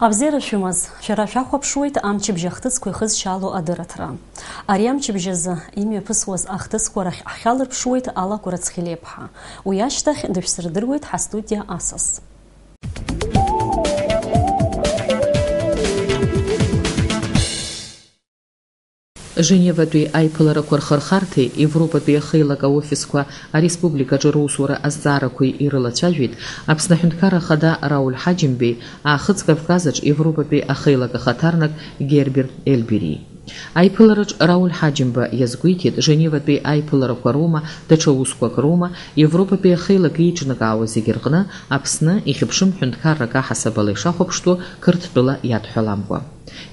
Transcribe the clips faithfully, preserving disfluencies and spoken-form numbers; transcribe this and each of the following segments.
Абзиара шәымаз, шәара шәахәаԥшуеит амчыбжь ахҭысқәа ихызшьало адырраҭара. Ари амчыбжь азы имҩаԥысуаз ахҭысқәа рахь ҳхьалырԥшуеит Алакә Рацхелиаԥҳа. Уи ашьҭахь дышәсырдыруеит ҳастудиа асас. Женеватәи аиԥыларақәа рхырхарҭеи Европатәи ахеилак аофисқәа ареспубликаҿы русура азҵаарақәеи ирылацәажәеит Аԥсны Аҳәынҭқарра Ахада Рауль Ҳаџьымбеи Аахыҵ Кавказаҿ Европатәи ахеилак ахаҭарнак Герберт Ельбери. Аиԥылараҿ Рауль Ҳаџьымба иазгәеиҭеит, Женеватәи аиԥыларақәа роума, даҽа усқәак роума, Европатәи ахеилак еиҿнакаауа зегьы рҟны Аԥсны ихьыԥшым ҳәынҭқаррак аҳасабала ишахәаԥштәу Қырҭтәыла иадҳәаламкәа.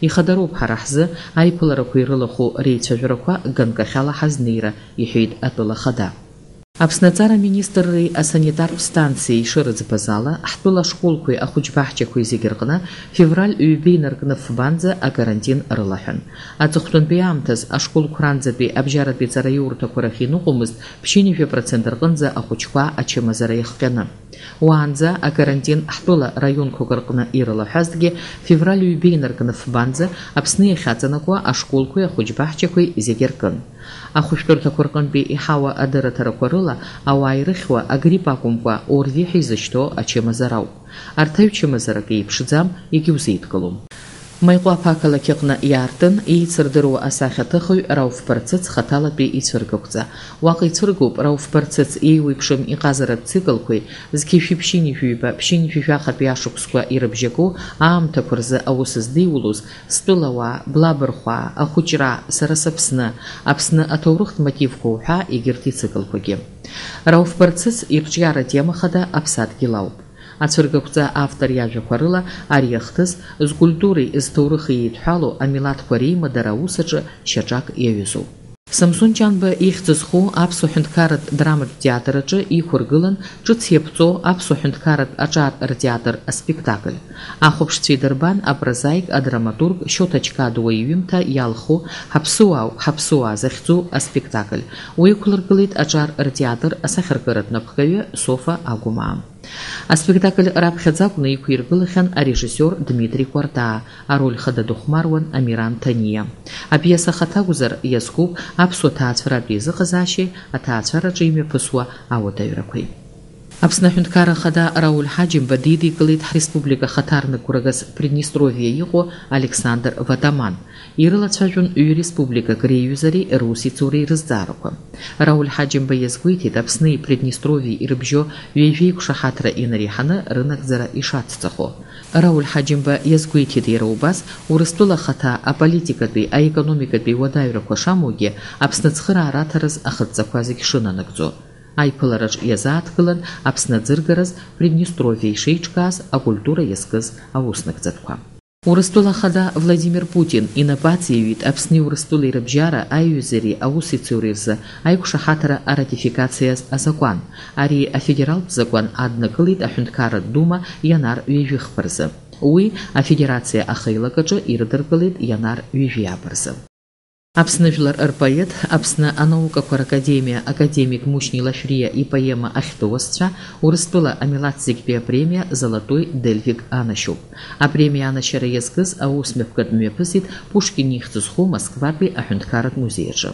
Ихадароуп ҳара ҳзы аиԥыларақәа ирылахәу реицәажәарақәа ганкахьала ҳазнеира, иҳәеит атәыла ахада. Аԥсны аҵара аминистрреи асанитартә станциеи ишырыӡбаз ала, ҳтәыла ашколқәеи ахәыҷбаҳчақәеи зегьы рҟны февраль ҩба инаркны фбанӡа акарантин рылаҳәан. Аҵыхәтәантәи аамҭаз ашколқәранӡатәи абжьаратәи ҵараиурҭақәа рахь иныҟәомызт ԥшьынҩажәа процент рҟынӡа ахәыҷқәа ачымазара иахҟьаны. Уаанӡа акарантин ҳтәыла раионқәак рҟны ирылаҳәазҭгьы, февраль ҩба инаркны фбанӡа Аԥсны иахьаҵанакуа ашколқәеи ахәыҷбаҳчақәеи зегьы ркын. Ахәышәтәырҭақәа рҟынтәи иҳауа адырраҭарақәа рыла, ауаа ирыхьуа агрипп акәымкәа, ОРВИ ҳәа изышьҭоу ачымазара ауп. Арҭ аҩ чымазарак еиԥшӡам, егьаузеидкылом. Маиҟәаԥ ақалақь аҟны иаартын еицырдыруа асахьаҭыхҩы Рауф Барцыц хаҭалатәи ицәыргақәҵа. Уаҟа ицәыргоуп Рауф Барцыц еиуеиԥшым иҟазаратә циклқәеи, зқьи жәшәи ԥшьынҩажәи ҩба, ԥшьынҩажәи жәахатәи ашықәсқәа ирыбжьаку аамҭақәа рзы аус здиулоз, Стәылауаа, Блабырхәаа, Ахәыҷра, Сара сыԥсны, Аԥсны аҭоурыхтә мотивқәа уҳәа егьырҭ ицыклқәагьы. Рауф Барцыц ирҿиаратә иама хада Аԥсадгьыл ауп. Ацәыргақәҵа автор иажәақәа рыла, ари ахҭыс зкультуреи зҭоурыхи еидҳәалоу амилаҭқәа реимадара аус аҿы шьаҿак иаҩызоуп. Самсон Ҷанба ихьӡ зху аԥсуа ҳәынҭқарратә драматә театр аҿы иқәыргылан ҿыц иаԥҵоу аԥсуа ҳәынҭқарратә аҿар ртеатр аспектакль. Ахәаԥшцәа идырбан апрозаик, адраматург Шьоҭа Чкадуа иҩымҭа иалху Ҳаԥсуаау, ҳаԥсуаа захьӡу аспектакль. Уи ықәлыргылеит аҿар ртеатр асахьаркыратә напхгаҩы Софа Агәмаа. Аспектакль раԥхьаӡа акәны иқәиргылахьан арежиссиор Дмитри Кәартаа, ароль хада дыхәмаруан Амиран Ҭаниа. Апиеса ахаҭа акәзар, иазкуп аԥсуа ҭаацәаратә еизыҟазаашьеи аҭаацәараҿы имҩаԥысуа ауадаҩрақәеи. Аԥсны Аҳәынҭқарра Ахада Рауль Ҳаџьымба дидикылеит ҳреспублика хаҭарнакқәа рагаз Приднестровиа иҟоу Александр Ватаман. Ирылацәажәон ҩ-республикак реиҩызареи русеицуреи рызҵаарақәа. Рауль Ҳаџьымба иазгәеиҭеит, Аԥсни Приднестровиеи ирыбжьо ҩажәа еиқәшаҳаҭра инареиҳаны рынагӡара ишацҵахо. Рауль Ҳаџьымба иазгәеиҭеит иара убас, Урыстәыла ахаҭа аполитикатәи, аекономикатәи уадаҩрақәа шамоугьы, Аԥсны ацхыраара аҭараз ахыдҵақәа зегь шынанагӡо. Аиԥылараҿ иазааҭгылан Аԥсны аӡыргараз Приднестровиа ишеиҿкааз акультура иазкыз ауснагӡатәқәа. Урыстәыла Ахада Владимир Путин инапы аҵеиҩит Аԥсни Урыстәылеи рыбжьара аиҩызареи аусеицуреи рзы аиқәшаҳаҭра аратификациаз азакәан. Ари афедералтә закәан аднакылеит Аҳәынҭқарратә Дума ианар ҩажәихԥа рзы. Уи Афедерациа ахеилак аҿы ирыдыркылеит ианар ҩажәиааба рзы. Аԥсны жәлар рпоет, Аԥсны анаукақәа ракадемиа академик Мушьни Лашәриа ипоема Ахьтәы уасцәа Урыстәыла амилаҭ зегьтәи апремиа Золотой Дельвик анашьоуп. Апремиа анашьара иазкыз аус мҩаԥгатә мҩаԥысит Пушкин ихьӡ зху Москватәи аҳәынҭқарратә музеи аҿы.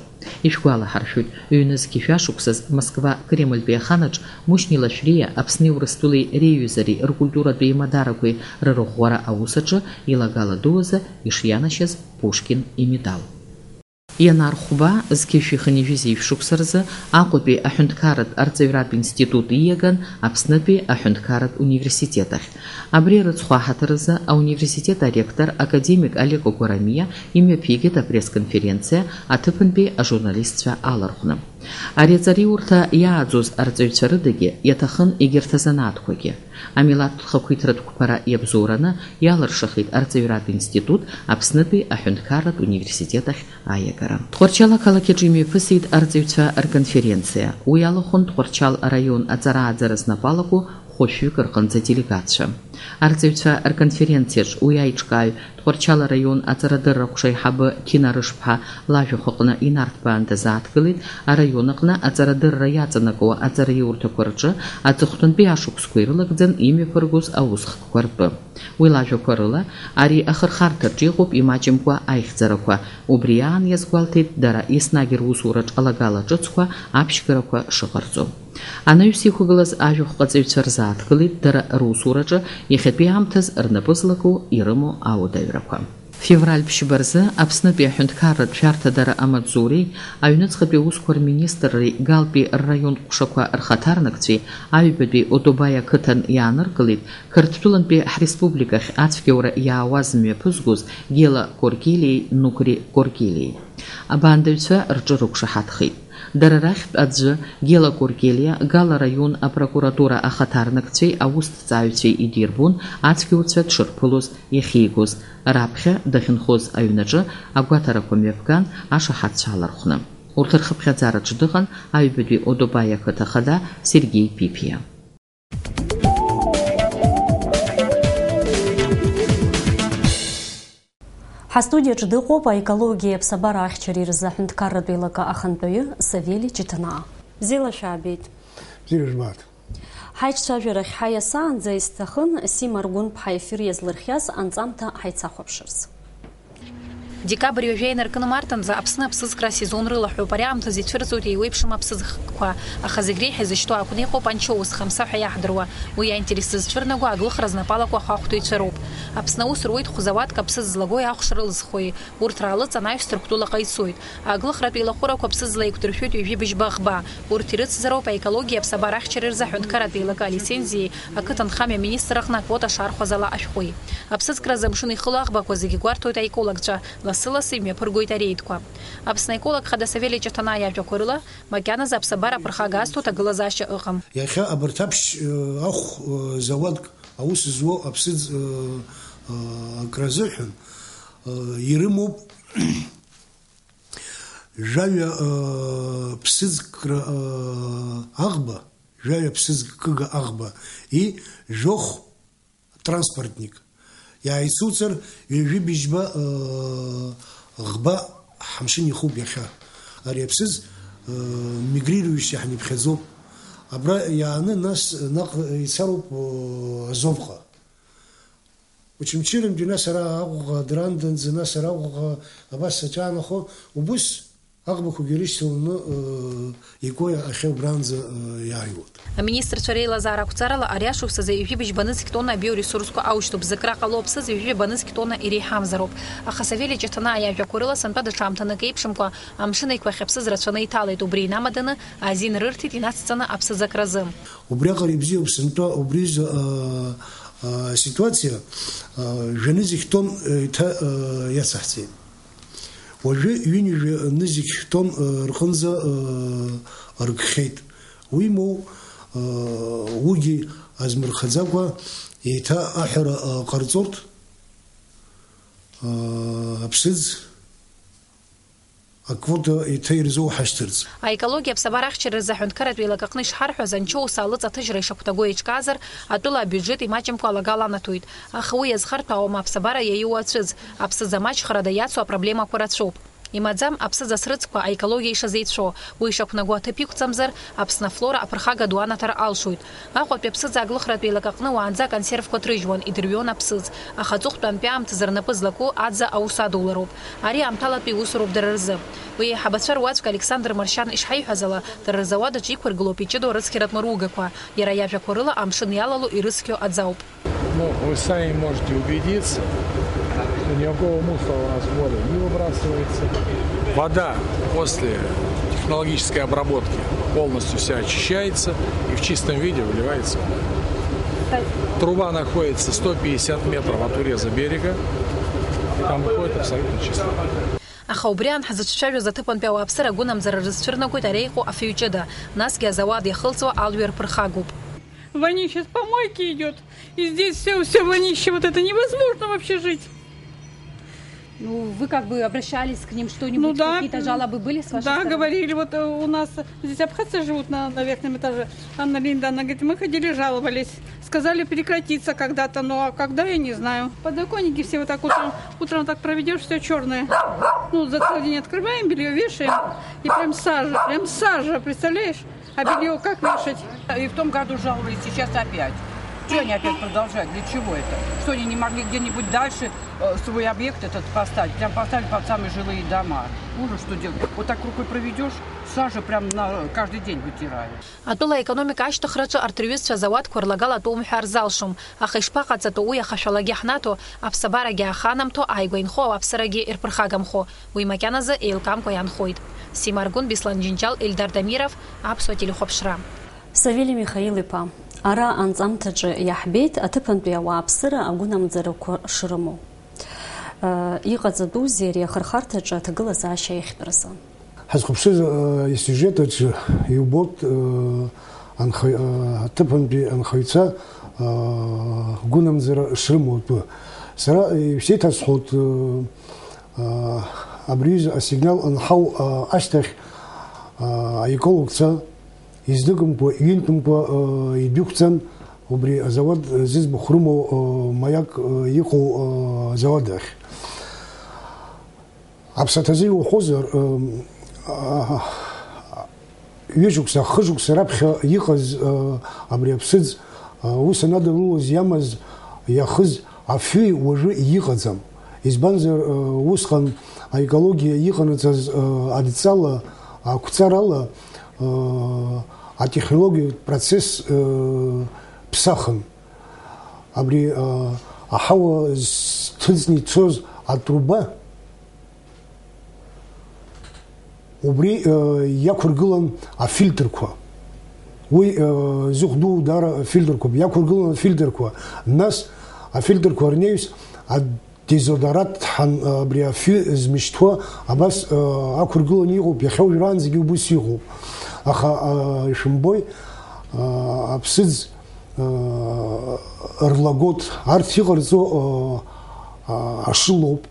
Ишәгәалаҳаршәоит, ҩнызқь жәашықәсаз Москва Кремльтәи аханаҿ Мушьни Лашәриа Аԥсни Урыстәылеи реиҩызареи ркультуратә еимадарақәеи рырӷәӷәара аус аҿы илагала ду азы ишианашьаз Пушкин имедал. Ианар хәба, зқьышә ихынҩажәи жәшықәса рзы Аҟәатәи аҳәынҭқарратә арҵаҩратә институт ииаган Аԥснытәи аҳәынҭқарратә университет ахь. Абри арыцхә аҳаҭыр азы ауниверситет аректор академик Олег Огорамиа имҩаԥигеит апресс-конференциа аҭыԥантәи ажурналистцәа алархәны. Ари аҵараиурҭа иааӡоз арҵаҩцәа рыдагьы иаҭахын егьырҭ азанааҭқәагьы. Амилаҭтә хақәиҭратә қәԥара иабзоураны иалыршахеит арҵаҩратә институт Аԥснытәи аҳәынҭқарратә университет ахь аиагара. Тҟәарчал ақалақь аҿы имҩаԥысит арҵаҩцәа рконференциа. Уи алахәын Тҟәарчал араион аҵарааӡара знапы алаку хәышәҩык рҟынӡа делегатцәа. Арҵаҩцәа рконференциаҿ уи аиҿкааҩ, Тҟәарчал араион аҵарадырра аҟәша аиҳабы Ҭина Рышԥҳа лажәахә аҟны инарҭбаан дазааҭгылеит араион аҟны аҵарадырра иаҵанакуа аҵараиурҭақәа рҿы аҵыхәтәантәи ашықәсқәа ирылагӡан имҩаԥыргоз аусхкқәа ртәы. Уи лажәақәа рыла, ари ахырхарҭаҿ иҟоуп имаҷымкәа аихьӡарақәа, убри аан иазгәалҭеит дара еснагь русураҿ алагала ҿыцқәа аԥшьгарақәа шыҟарҵо. Анаҩс иқәгылаз ажәахәҟаҵаҩцәа рзааҭгылеит дара русураҿы иахьатәи аамҭаз рнапы злаку ирымоу ауадаҩрақәа. Февраль ԥшьба рзы Аԥснытәи аҳәынҭқарратә шәарҭадара амаҵзуреи аҩныҵҟатәи аусқәа рминистрреи Галтәи рраион ҟәшақәа рхаҭарнакцәеи аҩбатәи Одобаи ақыҭан иааныркылеит Қырҭтәылантәи ҳреспубликахь ацәгьоура иаауаз мҩаԥызгоз Гела Коркелиеи Нугри Коркелиеи. Абаандаҩцәа рҿы рықәшаҳаҭхеит. Дара рахьтә аӡәы, Гела Коркелиа, Гала раион апрокуратура ахаҭарнакцәеи аусҭҵааҩцәеи идирбон ацәгьоуцәа дшырԥылоз иахьигоз. Раԥхьа дахьынхоз аҩнаҿы агәаҭарақәа мҩаԥган ашаҳаҭцәа алархәны. Урҭ рхыԥхьаӡараҿы дыҟан аҩбатәи Одобаи ақыҭа хада Сергеи Ԥиԥиа. Ҳастудиаҿы дыҟоуп аекологиеи аԥсабара ахьчареи рзы аҳәынҭқарратә еилакы ахантәаҩы Савели Ҷыҭанаа. Бзиала шәаабеит. Бзиара жәбааит. Ҳаиҿцәажәарахь ҳаиасаанӡа исҭахын Сима Аргәынԥҳа ефир иазлырхиаз анҵамҭа ҳаицахәаԥшырц. Декабрь ҩажәа инаркны март анӡа Аԥсны аԥсыӡкра асезон рылаҳәоуп. Ари аамҭазы ицәырҵуеит еиуеиԥшым аԥсыӡ хкқәа, аха зегь реиҳа изышьҭоу акәны иҟоуп анчоу зхамса ҳәа иаҳдыруа. Уи аинтерес зызцәырнаго аглыхра знапалақәа ахәаахәҭыҩцәа роуп. Аԥсны аусура уеит хәзауадк аԥсыӡ злагои ахәшра ылызхуеи. Урҭ раалыҵ анаҩс Ҭырқәтәылаҟа ицоит. Аглыхратә еилахәырақәа аԥсыӡла еиқәдыршәоит ҩажәи быжьба ӷба. Урҭ ирыцзароуп аекологиеи аԥсабара ахьчареи рзы аҳәынҭқарратә еилакы алицензиеи ақыҭанхамҩа аминистр аҟны аквота шархәаз ала ашәҟәи. Аԥсыӡкразы амшын ихыло аӷбақәа зегьы гәарҭоит аекологцәа, лассы-лассы имҩаԥыргоит ареидқәа. Аԥсны аеколог хада Савели Ҷаҭанаа иажәақәа рыла, макьаназы аԥсабара аԥырхага азҭо ҭагылазаашьа ыҟам. Иахьа абарҭ аԥшь, э, ахә, э, зауадк аус зуоу аԥсыӡ, э, э, акра азыҳәан, э, ирымоуп Жәаҩа, ыы, ԥсыӡкра, ыы, аӷба, жәаҩа ԥсыӡкыга аӷба, и, жәохә транспортник. Иааицуҵар, ҩажәи быжьба, ыы, ӷба ҳамшын ихуп иахьа. Ари аԥсыӡ, ыы, мигрирующий ҳаниԥхьаӡоуп. Абра иааны, нас, наҟ ицароуп, ыы, Азовҟа. Очамчырамтәи нас ара Аҟәаҟа, Дранданӡа, нас ара Аҟәаҟа, абас аҿаанахо, убыс аӷбақәагьы ирышьҭаланы, ыы, икуа иахьа убранӡа, ыы, иааиуеит. Аминистрцәа реилазаара ақәҵарала ари ашықәсазы ҩажәи быжьба нызқь тонна абиоресурсқәа аушьҭуп, зыкраҟа лоу аԥсыӡ ҩажәи быжьба нызқь тонна иреиҳамзароуп. Аха Савели Ҷаҭанаа иажәақәа рыла сынтәа даҽа аамҭанык еиԥшымкәа амшын еиқәахь аԥсыӡ рацәаны иҭалеит, убри инамаданы азин рырҭеит инацҵаны аԥсыӡ акразы. Убриаҟара ибзиоуп сынтәа убри изы, а, а, ситуациа, а, жәанызқь тонн, э, иҭа-, а, иацаҳҵеит. Уажәы ҩынҩажәа нызқь тонн, а, рҟынӡа, а, ргхеит. Уимоу, а, уигьы азмырхаӡакәа еиҭа аҳәара, а, ҟарҵоит, а, аԥсыӡ аквота еиҭа ирзоуҳашьҭырц. Аекологиа аԥсабара ахьчара рзы аҳәынҭқарратә еилак аҟны ишҳарҳәаз, анчоу саалыҵ аҭыжьра ишахәҭаго еиҿкаазар, атәыла абиуџьет имаҷымкәа алагала анаҭоит. Аха уи иазхарҭәаауам аԥсабара иаиуа ацәыӡ, аԥсыӡ амаҷхарада иацу апроблемақәа рацәоуп. Имаӡам аԥсыӡ асрыцқәа аекологиа ишазеицәоу, уи ишақәнаго аҭыԥ иқәҵамзар, Аԥсны афлора аԥырхага ду анаҭар алшоит. Аҟәатәи аԥсыӡ аглыхратә еилак аҟны уаанӡа аконсервқәа ҭрыжьуан, идырҩуан аԥсыӡ, аха аҵыхәтәантәи аамҭазы рнапы злаку аӡа аус адулароуп. Ари аамҭалатәи усуроуп дара рзы. Уи аиҳабацәа руаӡәк Александр Маршьан ишҳаиҳәаз ала, дара рзауад аҿы иқәыргылоуп иҷыдоу арыцқьаратә маругақәа, иара иажәақәа рыла амшын иалало ирыцқьо аӡауп. Ну, вы сами можете убедиться, что никакого мусора у нас в море не выбрасывается. Вода после технологической обработки полностью вся очищается и в чистом виде выливается в море. Труба находится сто пятьдесят метров от уреза берега, и там выходит абсолютно чистая вода. Аха убри аан ҳзыцәцәажәоз аҭыԥантәи ауааԥсыра агәынамӡара рызцәырнагоит ари иҟоу афҩы ҷыда, насгьы азауад иахылҵуа алҩа рԥырхагоуп. Вонище с помойки идёт, и здесь всё, всё вонище, вот это невозможно вообще жить. Ну, вы как бы обращались к ним что-нибудь, Ну да, какие-то жалобы были с вашей Да, стороны? говорили, вот э, у нас здесь абхазцы живут на, на верхнем этаже, Анна Линда, она говорит, мы ходили, жаловались, сказали прекратиться когда-то, ну а когда, я не знаю. Подоконники все вот так утром, утром так проведешь, все черное. Ну, за целый день открываем, белье вешаем, и прям сажа, прям сажа, представляешь? А белье как вешать? И в том году жаловались, сейчас опять. Что они опять продолжают? Для чего это? Что они не могли где-нибудь дальше э, свой объект этот поставить? Прям поставили под самые жилые дома. Ужас, что делать? Вот так рукой проведешь, сажа прям на каждый день вытирают. Атәыла аекономика ашьҭыхраҿы арҭ рҩызцәа азауадқәа рлагала атәым ҳәа рзалшом, аха ишԥаҟаҵатәу уи ахашәалагьы ҳнаҭо, аԥсабарагьы ааханамҭо, ааигәа инхо ауааԥсырагьы ирԥырхагамхо, уи макьаназы еилкамкәа иаанхоит. Сима Аргәын, Беслан Џьынџьал, Ельдар Дамиров, Аԥсуа телехәаԥшра. Савели Михаил-иԥа, ара анҵамҭаҿы иаҳбеит аҭыԥантәи ауааԥсыра агәынамӡарақәа шрымоу. Э, иҟаҵатәузеи ари ахырхарҭаҿы аҭагылазаашьа иахьтәразы? Ҳазхәаԥшыз, э, исиужет аҿы иубоит, э, анхаҩ-, э, аҭыԥантәи анхаҩцәа, э, гәынамӡара шрымоу атәы. Сара ишәзеиҭасҳәоит, э, э, абри аҩыза асигнал анҳау, э, ашьҭахь, э, аекологцәа изныкымкәа, ҩынтәымкәа, э, идәықәҵан, убри азауад зыӡбахә рымоу, э, маиак, э, иҟоу, э, азауад ахь. Аԥсаҭазы иуҳәозар, э, а, ҩышықәса, хышықәса раԥхьа иҟаз, э, абри аԥсыӡ, э, ус анадылулоз иамаз, иахыз афҩы уажәы иҟаӡам. Избанзар, э, усҟан аекологиа иҟанаҵаз, э, адҵала, ақәҵарала, э, атехнологиатә процесс, э, ԥсахын. Абри, э, аҳауа зҭыҵны ицоз атруба, убри, э, иақәыргылан афильтрқәа. Уи, э, зыхә ду даара афильтрқәа, иақәыргылан афильтрқәа. Нас афильтрқәа рнеҩс адезодорант ҳәа, э, абри афҩы змышьҭуа абас, э, ақәыргыланы иҟоуп, иахьа уажәраанӡагьы убыс иҟоуп. Аха, э, ишәымбои, э, аԥсыӡ, э, рлагоит, арҭ иҟарҵо, э, э, ашылоуп.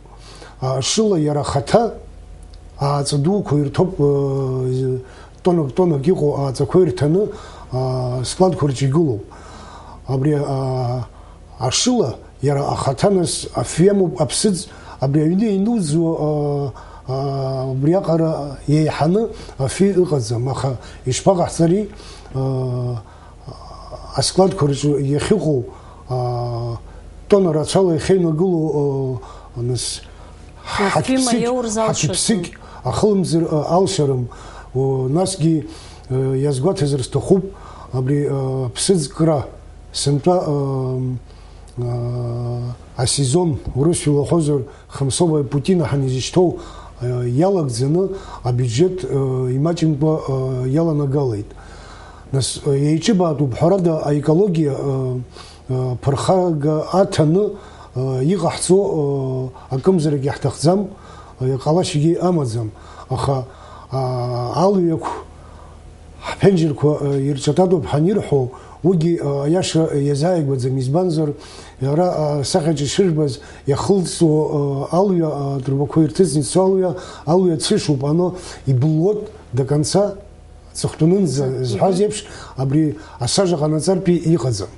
Ашыла иара ахаҭа ааҵәа дуқәа ирҭоуп, э, тоннак, тоннак иҟоу ааҵәақәа ирҭаны, э, складқәа рҿы игылоуп. Абри, э, ашыла иара ахаҭа нас афҩы амоуп, аԥсыӡ, абри аҩны иануӡуа, э, э, убриаҟара еиҳаны афҩы ыҟаӡам, аха ишԥаҟаҳҵари, э, аскладқәа рҿы иахьыҟоу, аа, тонна рацәала иахьеинагылоу, аа, нас, Афҩы ҳақьԥсык, маиоу рзалшаӡом. Ҳақьԥсык ахылымӡыр, а, алшарым. О, насгьы, э, иазгәаҭазар сҭахуп, абри, э, ԥсыӡкра сынтәа, э, э, асезон, урысшәа илахәызар, Хамсовая путина ҳәа изышьҭоу, э, иалагӡаны абиуџьеҭ, э, имаҷымкәа, э, иаланагалеит. Нас, э, еиҿыбаатәуп, ҳәарада, аекологиа, э, э, ԥырхага аҭаны, э, иҟаҳҵо, э, акымзарак иаҳҭахӡам, э, иҟалашьагьы амаӡам. Аха, а, алҩақә Ҳԥенџьырқәа, э, ирҿататоуп ҳанирҳәо, уигьы, э, аиаша иазааигәаӡам, избанзар, иара, э, асахьаҿы ишыжәбаз, иахылҵуа, э, алҩа, э, атрубақәа ирҭыҵны ицо алҩа, алҩа цәышуп, оно иблуот до конца, аҵыхәтәанынӡа, Аҵыхәтәаны. Зҳәаз еиԥш, абри асажа ҟанаҵартәи иҟаӡам.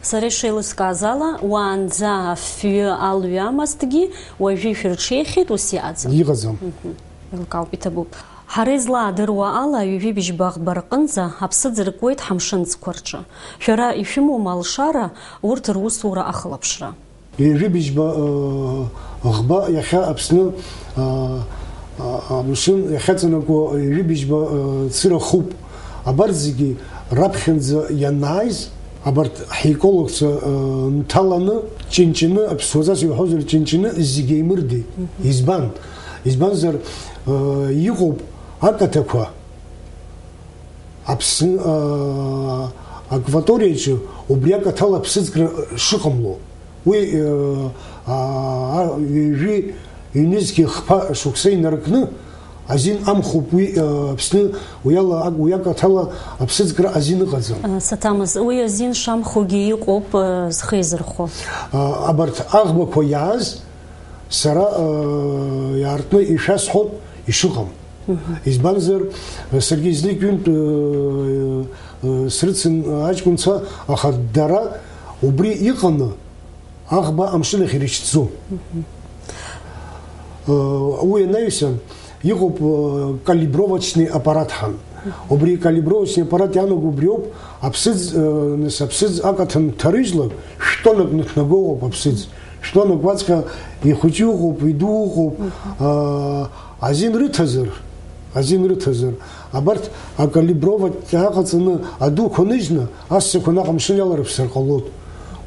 Сара ишеилыскааз ала, уаанӡа афҩы алҩа амазҭгьы, уажәы ишәырҽеихьеит, ус иҟаӡам. Иҟаӡам. Мгм. Еилкаауп, иҭабуп. Ҳара излаадыруа ала, ҩажәи быжьба ӷба рҟынӡа аԥсыӡ ркуеит ҳамшынҵқәа рҿы. Шәара ишәымоума алшара урҭ русура ахылаԥшра? Ҩажәи быжьба, э, ӷба иахьа Аԥсны, э, э, амшын иахьаҵанакуа ҩажәи быжьба, э, цырахуп. Абарҭ зегьы раԥхьанӡа ианааиз, абарҭ ҳекологцәа, э, нҭаланы, ҷынҷаны, аԥсуаҵас иуҳәозар, ҷынҷаны зегьы еимырдеит. Мгм. Избан? Избанзар, э, иҟоуп акаҭақәа, Аԥсны, э, акваториаҿы убри акаҭала аԥсыӡкра шыҟамло. Уи, э, а, а, ҩажәи ҩнызқьи хԥа шықәса инаркны, азин амхуп уи, э, Аԥсны уи ала, уи акаҭала аԥсыӡкра азин ыҟаӡам. Э, саҭамыз, уи азин шамхугьы иҟоуп, э, зхы еизырхәо. А, абарҭ аӷбақәа иааз, Сара, э, иаартны ишәасҳәоит ишыҟам. Избанзар, э, саргьы знык-ҩынтә, э, э, срыцын аҷкәынцәа, аха дара убри иҟаны аӷба амшын ахь ирышьҭӡом. Э, уи анаҩсан, иҟоуп, э, калибровочный аппарат ҳәа. Убри калибровочный аппарат иаанаго убриоуп, аԥсыӡ, э, нас аԥсыӡ акаҭан дҭарыжьлак, шәтонак ныҭнагоуп аԥсыӡ. Шәтонак уаҵәҟьа ихәыҷы ыҟоуп, иду ыҟоуп, э, азин рыҭазар, азин рыҭазар, абарҭ акалибровать аҟаҵаны адуқәа ныжьны, ассақәа наҟ амшын иаларыԥсар ҟалоит.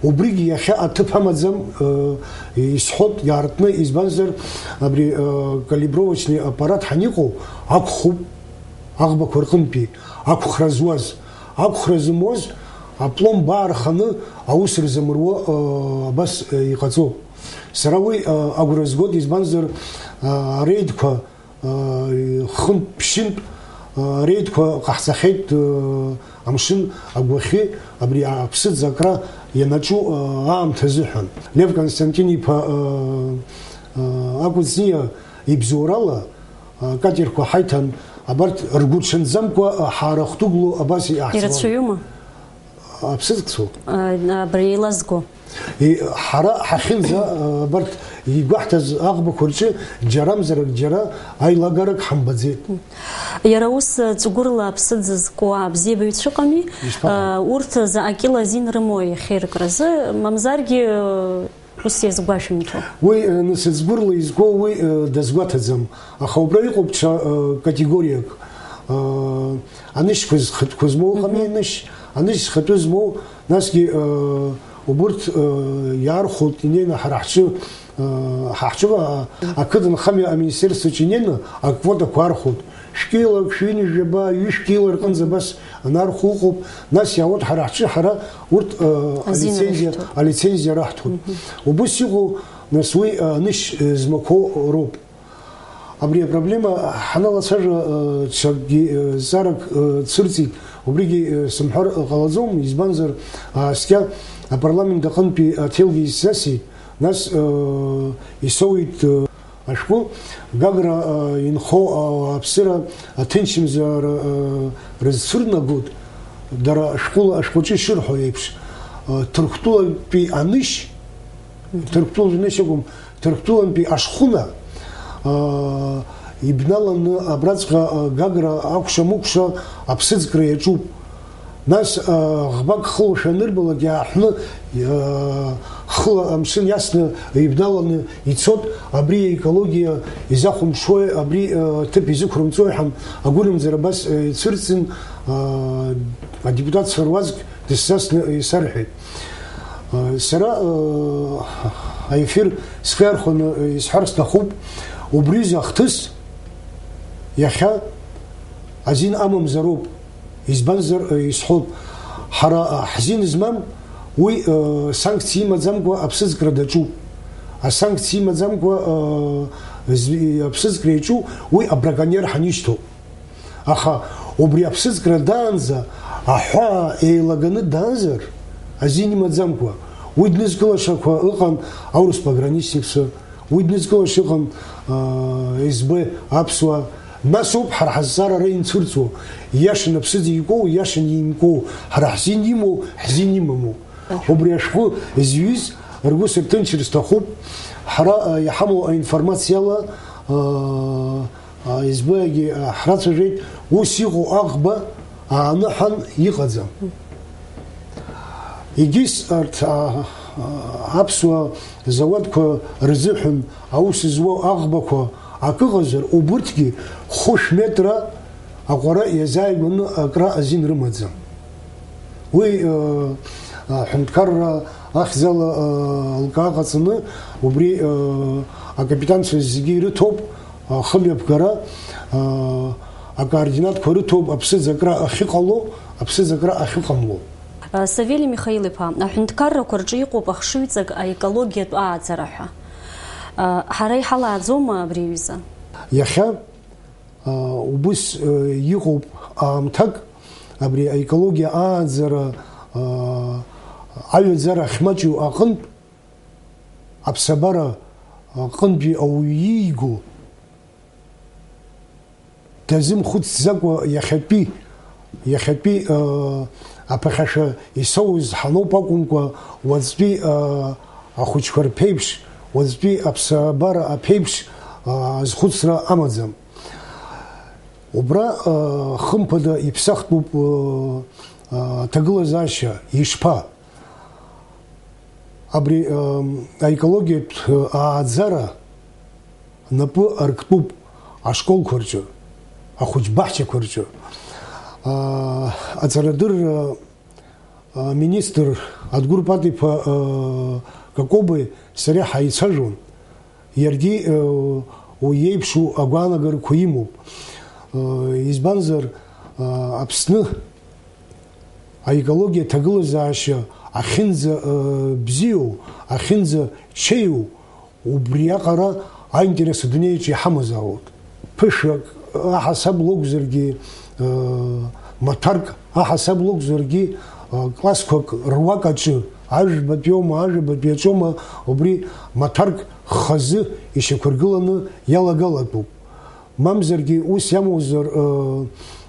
Убригь иахьа аҭыԥ амаӡам, э, исҳәоит, иаартны, избанзар, абри, э, калибровочный аппарат ҳаниҟоу, акәхуп, аӷбақәа рҟынтәи, ақәхра зуаз, ақәхра зымуаз, апломба аарханы аус рзамыруа, э, абас, э, иҟаҵоуп. Сара уи, э, агәра згоит, избанзар, э, ареидқәа, хынтә-ԥшьынтә, а, реидқәа ҟаҳҵахьеит, а, амшын агәахьы, абри аԥсыӡ акра ианаҿу, а, аамҭа азыҳәан. Лев Константин-иԥа, а, а, Акәыҵниа ибзоурала, а, катерқәа ҳаиҭан, абарҭ ргәырҽанӡамкәа, а, ҳаарыхҭәыгәло абас иҟаҳҵауан. Ирацәаҩума? Аԥсыӡкцәоуп. А, абри еилазго. И, ҳара ҳахьынӡа, а, абарҭ игәаҳҭаз аӷбақәа рҿы џьарамзарак џьара аилагарак ҳамбаӡеит. Иара ус, а, ҵәгәырла аԥсыӡ зку абзиабаҩцәа ыҟами? Ишԥаҟам? А, урҭ заҟа кьыла азин рымои ахьеиркразы, мамзаргьы, а, ус иазгәашәымҭо? Уи, а, нас ӡгәырла изку уи, а, дазгәаҭаӡам. Аха убра иҟоуп ҽа, а, категориак. А, анышьқәа зхатәқәа змоу ыҟами, Мгм. анышь, анышь зхатәы змоу, насгьы, а, убырҭ, а, иаархәоит инеины ҳара ҳҿы, а, ҳа ҳҿы, а, ақыҭанхамҩа аминистерствоаҿы инеины аквотақәа архәоит. Шәкьылак, шәҩынҩажәаба, ҩышәкьыла рҟынӡа абас анархәо ыҟоуп, нас иаауеит ҳара ҳҿы, ҳара урҭ, а, Азин алицензиа, рышәҭоит. алицензиа раҳҭоит. Мгм. Убыс иҟоу, нас уи, а, анышь, а, змақәоу роуп. Абри апроблема ҳаналацәажәа, э, ҽакгьы, э, зҵаарак, э, цәырҵит, убригьы, э, сымҳәар ҟалаӡом, избанзар, ааскьа апарламент аҟынтәи аҭелгьы исзасит, нас, э, исоуит, э, ашәҟәы, Гагра, э, инхо, э, ауааԥсыра аҭынчымзаара, э, рызцәырнагоит, дара ашәҟәыла, ашәҟәаҿы ишырҳәо еиԥш, э, Ҭырқәтәылатәи анышь, Ҭырқәтәылатәи анышь акәым, Ҭырқәтәылантәи ашхәына, аа, ибналаны абраҵәҟьа, аа, Гагра акәша-мыкәша аԥсыӡкра иаҿуп. Нас, аа, ӷбак хылошәа анырбалак, иааҳәны, аа, хыла амшын иасны ибналаны ицоит, абри аекологиа изахәамԥшуеи, абри, аа, ҭыԥ изықәрымҵои ҳәа агәынамӡара абас, аа, ицәырҵын, аа, адепутатцәа руаӡәк дысзасны исарҳәеит. Сара, э, аефир схы иархәаны, э, исҳәар сҭахуп, убри аҩыза ахҭыс иахьа азин амамзароуп. Избанзар, э, исҳәоит, ҳара, э, ҳзин змам уи, э, санкциа имаӡамкәа аԥсыӡкра даҿуп. Асанкциа имаӡамкәа, э, зви-, аԥсыӡкра иаҿу уи абраконер ҳанишьҭоуп. Аха убри аԥсыӡкра даанӡа аҳәаа еилаганы даазар, азин имаӡамкәа, уи днызкылашақәа ыҟан аурыс пограничникцәа, уи днызкылаша ыҟан, аа, СБ аԥсуаа. Нас ауп ҳара ҳазҵаара ара инцәырҵуа, ииашаны аԥсыӡ икоу, ииашаны имкоу, ҳара ҳзин имоу, ҳзин имаму. Убри ашәҟәы зҩыз ргәы сырҭынчыр сҭахуп, ҳара, аа, иҳамоу аинформациала, аа, Избагьы ҳрацәажәеит, ус иҟоу аӷба ааныҳәан иҟаӡам. Егьыс арҭ, а, а, аԥсуа зауадқәа рзыҳәан аус зуоу аӷбақәа акы ыҟазар, убырҭгьы хәышә метра аҟәара иазааигәаны акра азин рымаӡам. Уи, э, аҳәынҭқарра ахьӡала, э, алкаа ҟаҵаны, убри, э, акапитанцәа зегьы ирыҭоуп, э, хымҩаԥгара, э, акоординатқәа рыҭоуп, аԥсыӡ акра ахьыҟало, аԥсыӡ акра ахьыҟамло. Савели Михаил-иԥа, аҳәынҭқаррақәа рҿы иҟоуп ахшыҩҵак аекологиатә ааӡара ҳәа. Ҳара иҳалааӡома абри аҩыза? Иахьа, убыс, иҟоуп аамҭак, абри аекологиа ааӡара, аҩаӡара ахьмаҷу аҟынтә, аԥсабара аҟынтәи ауаҩы ииго дазымхәыцӡакәа иахьатәи, иахьатәи, э, аԥахьашәа исоуз ҳаноуп акәымкәа, уаҵәтәи, э, ахәыҷқәа рԥеиԥш, уаҵәтәи аԥсабара аԥеиԥш, э, азхәыцра амаӡам. Убра, э, хымԥада иԥсахтәуп, э, э, аҭагылазаашьа ишԥа? Абри, э, аекологиатә, э, ааӡара напы арктәуп ашколқәа рҿы, ахәыҷбаҳчақәа рҿы. Э, аҵарадырра, э, министр Адгәыр Пат-иԥа, э, Какобеи сареи ҳаицәажәон. Иаргьы, э, уи иеиԥшу агәаанагарақәа имоуп. Э, избанзар, э, Аԥсны аекологиа аҭагылазаашьа ахьынӡа, э, бзиоу, ахьынӡа чеиу, убриаҟара аинтерес адунеиаҿ иҳамазаауеит. Ԥышәак аҳасаб лакәзаргьы, э, маҭәарк аҳасаб лакәзаргьы, э, классқәак руак аҿы, ажәбатәиоума, ажәабатәи аҿоума, убри маҭәарк хазы ишьақәыргыланы иалагалатәуп. Мамзаргьы ус иамоузар, э,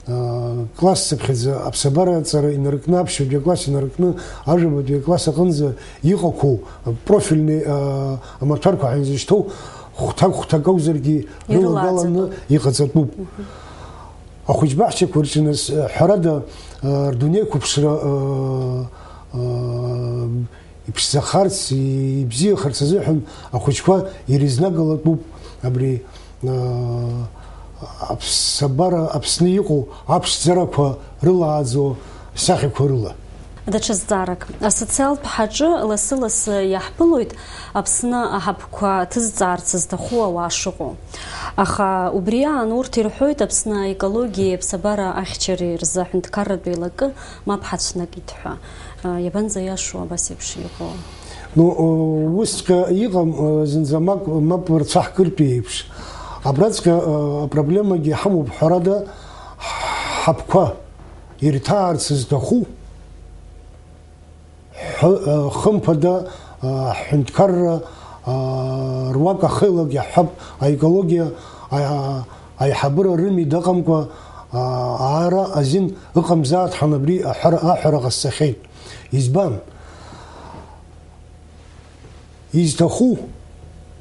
э, класс цыԥхьаӡа аԥсабара аҵара инаркны, аԥшьбатәи акласс инаркны, ажәабатәи акласс аҟынӡа иҟақәоу профильный, э, амаҭәарқәа ҳәа изышьҭоу хәҭак-хәҭак акәзаргьы рылагаланы Ирылааӡатәуп. Иҟаҵатәуп. Мгм. Ахәыҷбаҳчақәа рҿы нас, э, ҳәарада, э, рдунеиқәыԥшра, э, э, иԥшӡахарц, ибзиахарц азыҳәан ахәыҷқәа ирызнагалатәуп абри, э, аԥсабара, Аԥсны иҟоу аԥшӡарақәа рылааӡо сахьақәа рыла. Даҽа зҵаарак. Асоциалтә ҳаҿы лассы-лассы иаҳԥылоит Аԥсны аҳаԥқәа ҭызҵаарц зҭаху ауаа шыҟоу. Аха убри аан урҭ ирҳәоит Аԥсны аекологиеи аԥсабара ахьчареи рзы аҳәынҭқарратә еилакы мап ҳацәнакит ҳәа. Иабанӡа иашоу абас еиԥш иҟоу? Ну, усҵәҟьа иҟам, зынӡа мап, мап рцәаҳкыртәи еиԥш. Абраҵәҟьа апроблемагьы ҳамоуп, ҳәарада, ҳаԥқәа ирҭаарц зҭаху, ҳәы-, хымԥада, ҳҳәынҭқарра руак ахеилак иаҳҳәап, аекологиа аиҳабыра рымҩа дыҟамкәа, аара азин ыҟамзааит ҳәа абри аҳәара, аҳәара ҟасҵахьеит. Избан? Изҭаху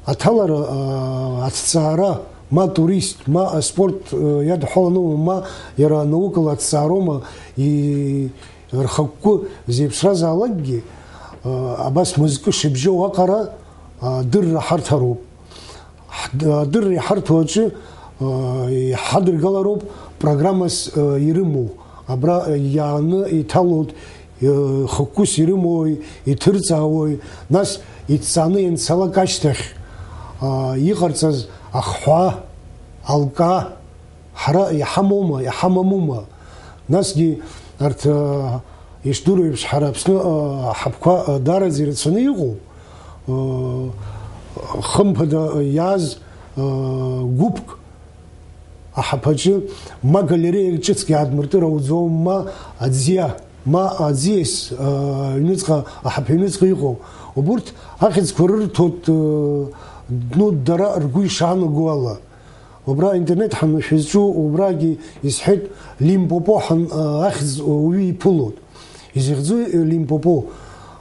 аҭалара, аҭҵаара, ма турист, ма аспорт иадҳәаланоума, ма иара наукала аҭҵаароума, и-, рхықәкы зеиԥшразаалакгьы, абас мызкы шыбжьоу аҟара, адырра ҳарҭароуп. Ҳд-, адырра иҳарҭо аҿы, э, иҳадыргалароуп программас, э, ирымоу. Абра, э, иааны иҭалоит, э, хықәкыс ирымоуи, иҭырҵаауеи, нас иҭҵааны ианцалак ашьҭахь, э, иҟарҵаз ахҳәаа, алкаа, ҳара иҳамоума, иҳамамума? Насгьы арҭ, э, ишдыру еиԥш, ҳара Аԥсны, э, аҳаԥқәа, э, даараӡа ирацәаны иҟоуп. Э, хымԥада иааз, э, гәыԥк аҳаԥаҿы ма галереиак ҿыцк иаадмыртыр ауӡом, ма аӡиа, ма аӡиас, э, аҩныҵҟа, аҳаԥ аҩныҵҟа иҟоу. Убурҭ ахьӡқәа рырҭоит, э, ну, дара ргәы ишаанаго ала. Убра интернет ҳаншәызҿу, убрагьы исҳәеит, Лимпопо ҳан-, ахьӡ уаҩы иԥылоит. Изыхьӡу, э, Лимпопо.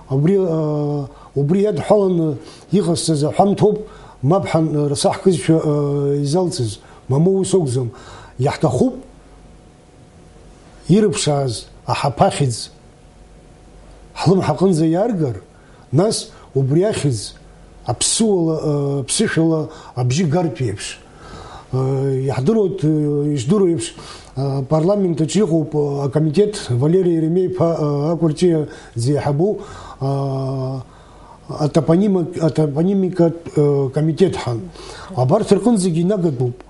Убри, э, убри иадҳәаланы иҟасҵаз аҳәамҭоуп, мап ҳан-, рсаҳкызшәа, э, изалҵыз, мамоу ус акәӡам. Иаҳҭахуп ирыԥшааз аҳаԥахьӡ ҳлымҳаҟынӡа иаргар, нас убри ахьӡ аԥсуала, э, ԥсышәала абжьы гартә еиԥш. Э, иаҳдыруеит, э, иждыруа еиԥш, э, апарламент аҿы иҟоуп, э, акомитет, Валери Еремеи-иԥа, э, Акәырҷиа дзеиҳабу, э, атопонима-, атопонимикатә, э, комитет ҳәа. Абарҭ рҟынӡагьы инагатәуп.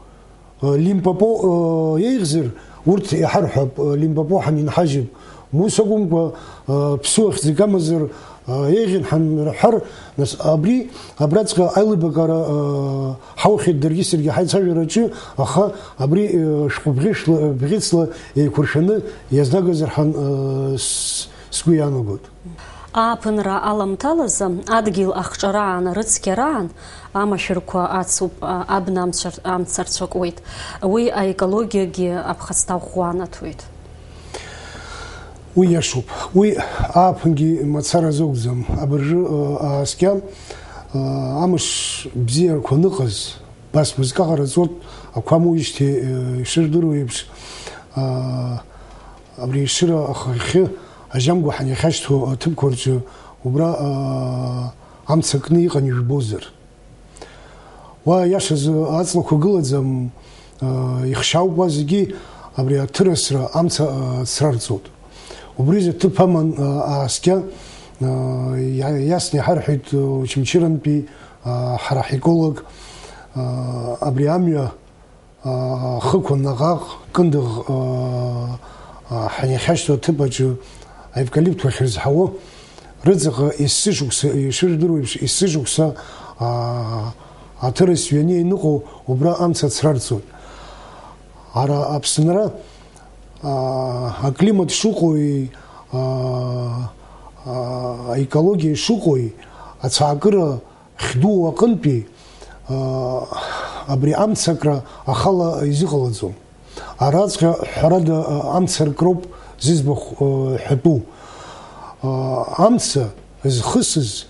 Лимпопо, э, еиӷьзар, урҭ иҳарҳәап, э, Лимпопо ҳанинҳажьып. Ус акәымкәа, э, ԥсуа хьӡык амазар, э, еиӷьын ҳанрҳәар, нас абри, абраҵәҟьа аилибакаара, э, ҳаухьеит даргьы саргьы ҳаицәажәараҿы, аха абри, э, шәҟәы бӷьышла-, бӷьыцла еиқәыршәаны иазнагазар ҳәа, э, с-, сгәы иаанагоит. Ааԥынра аламҭалазы адгьыл ахҿараан, рыцқьараан амашәырқәа ацуп, а, абна амцәар-, амца рцәакуеит. Уи аекологиагьы аԥхасҭа ӷәӷәа анаҭоит. Уи иашоуп. Уи ааԥынгьы мацара азы акәӡам. Абыржәы, а, ааскьа, а, амш бзиарақәа аныҟаз, Бас мызкы аҟараҵоит, ақәа амоуижьҭеи, э, ишырдыруа еиԥш, аа, абри ешыра ахахьы ажьамгәаҳан иахьашьҭоу аҭыԥқәа рҿы убра, аа, амца кны иҟан ижәбозар. Уа, иашазы, аҵлақәа гылаӡам, аа, ихшьаауп уа зегьы, абри аҭырасра амца, аа, црарҵоит. Убри изы ҭыԥ аман, аа, ааскьа, аа, иа-, иасны иҳарҳәеит, очамчырантәи, аа, ҳара ҳеколог, аа, абри амҩа, аа, хықәан наҟ-ааҟ Кындыӷ, аа, аа, ҳаниахьашьҭоу аҭыԥ аҿы аевкалиптқәа ахьырзҳауа, рыҵаҟа есышықәса, ишырдыруа еиԥш, есышықәса, аа, аҭырас ҩаны ианыҟоу убра амца ацрарҵоит. Ара Аԥсынра, аа, аклимат шыҟоуи, аа, аа, аекологиа шыҟоуи, ацәаакыра хьдуу аҟынтәи, аа, абри амцакра ахала изыҟалаӡом. Араҵәҟьа, ҳәарада, амцаркроуп зыӡбахә, аа, ҳәатәу. Аа, амца зхысыз,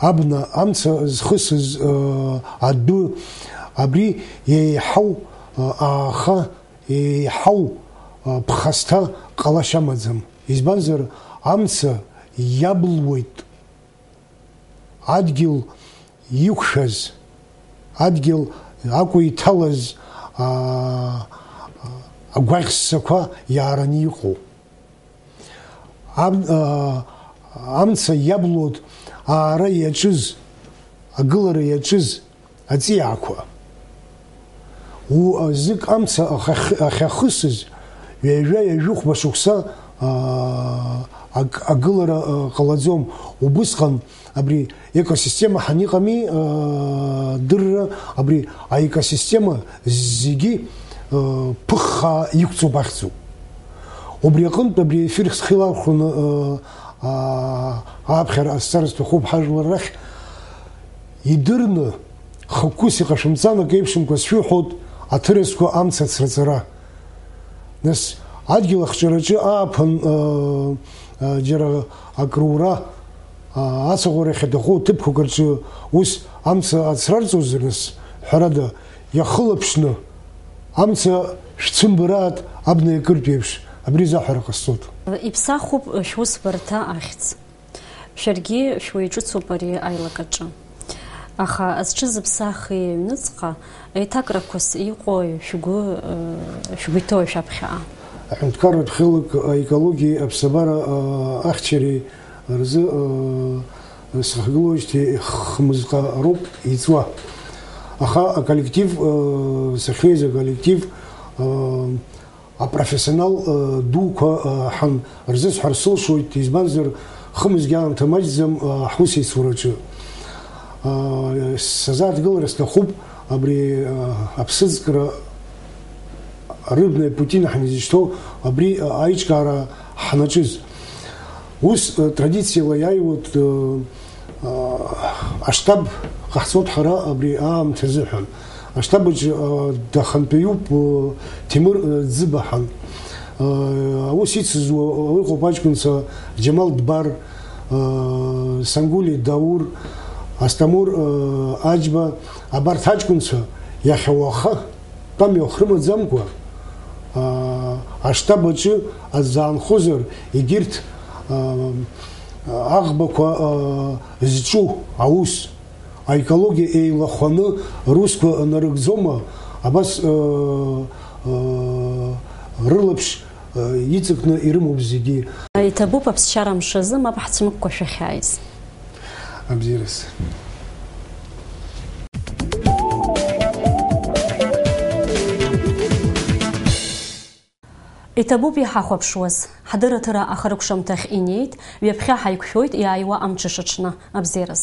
абна амца зхысыз, аа, адәы, абри еиҳау, аа, ааха, еиҳау, аа, ԥхасҭа ҟалашьа амаӡам. Избанзар, амца иаблуеит. Адгьыл иқәшәаз, адгьыл акәа иҭалаз, аа, агәаӷь ссақәа иаараны иҟоу. Ам-, аа, амца иаблуеит аара иаҿыз, агылара иаҿыз аҵиаақәа. У-, знык амца ахьах-, ахьахысыз, ҩажәа-ҩажәихәба шықәса, аа, ак-, агылара, аа, ҟалаӡом. Убысҟан абри экосистема ҳан иҟами, аа, дырра, абри аекосистема зегьы, аа, ԥыххаа иқәҵоуп ахьӡуп. Убри аҟынтә абри ефир схы илархәаны, аа, аа, ааԥхьара ҟасҵар сҭахуп ҳажәлар рахь. Идырны, хықәкыс иҟашәымҵан, акы еиԥшымкәа сшәыҳәоит, аҭырасқәа амца ацраҵара. Нас, адгьыл ахҿараҿы ааԥын, ыы, ыы, џьара акрура, ыы, ацаӷәара иахьаҭаху ҭыԥқәак рҿы ус амца ацрарҵозар, нас, ҳәарада, иахылаԥшны, амца шәцәымбараат абна иакыртә еиԥш, абри заҳәара ҟасҵоит. Иԥсахуп шәусбарҭа ахьӡ. Шәаргьы шәуаҩ ҿыцуп ари аилакаҿы. Аха зҽызыԥсахи аҩныҵҟа еиҭакрақәас иҟои шәгәы, э, шәгәы иҭоуи шәаԥхьаҟа? Аҳәынҭқарратә хеилак аекологиеи аԥсабара, э, ахьчареи рзы, э, сахагылоижьҭеи хымызҟа роуп иҵуа. Аха аколлектив, э, сахьнеиз аколлектив, э, Апрофессионал, э, дуқәа, э, ҳан рзысҳәар сылшоит, избанзар, хымызгьы аамҭа маҷӡам, э, ҳусеицураҿы. Э, сазааҭгылара сҭахуп абри, э, аԥсыӡкра рыбнеи Путин ҳанизышьҭоу абри, э, аиҿкаара ҳнаҿыз. Ус, э, традициала иааиуеит, э, э, аштаб ҟаҳҵоит ҳара абри аамҭа азыҳәан. Аштаб аҿы, э, дахантәаҩуп, э, Ҭемыр, э, Ӡыбаҳан. Э, аус ицызуа, э, ыҟоуп аҷкәынцәа Џьамал Дбар, э, Сангәлиа Даур, Асҭамыр, э, Аџьба, абарҭ аҷкәынцәа иахьа уаха тәамҩахә рымаӡамкәа, аа, аштаб аҿы азаанхозар, егьырҭ, аа, аӷбақәа, аа, зҿу аус, аекологиа еилахәаны русқәа нарыгӡома, абас, аа, аа, рылаԥш, аа, иҵакны ирымоуп зегьы. Иҭабуп аԥсшьара мшазы мап ҳцәмыкәкәа шәахьааиз. Абзиараз. Иҭабуп иҳахәаԥшуаз. Ҳдырраҭара ахыркәшамҭахь инеит, ҩаԥхьа ҳаиқәшәоит иааиуа амҽыша аҽны. Абзиараз.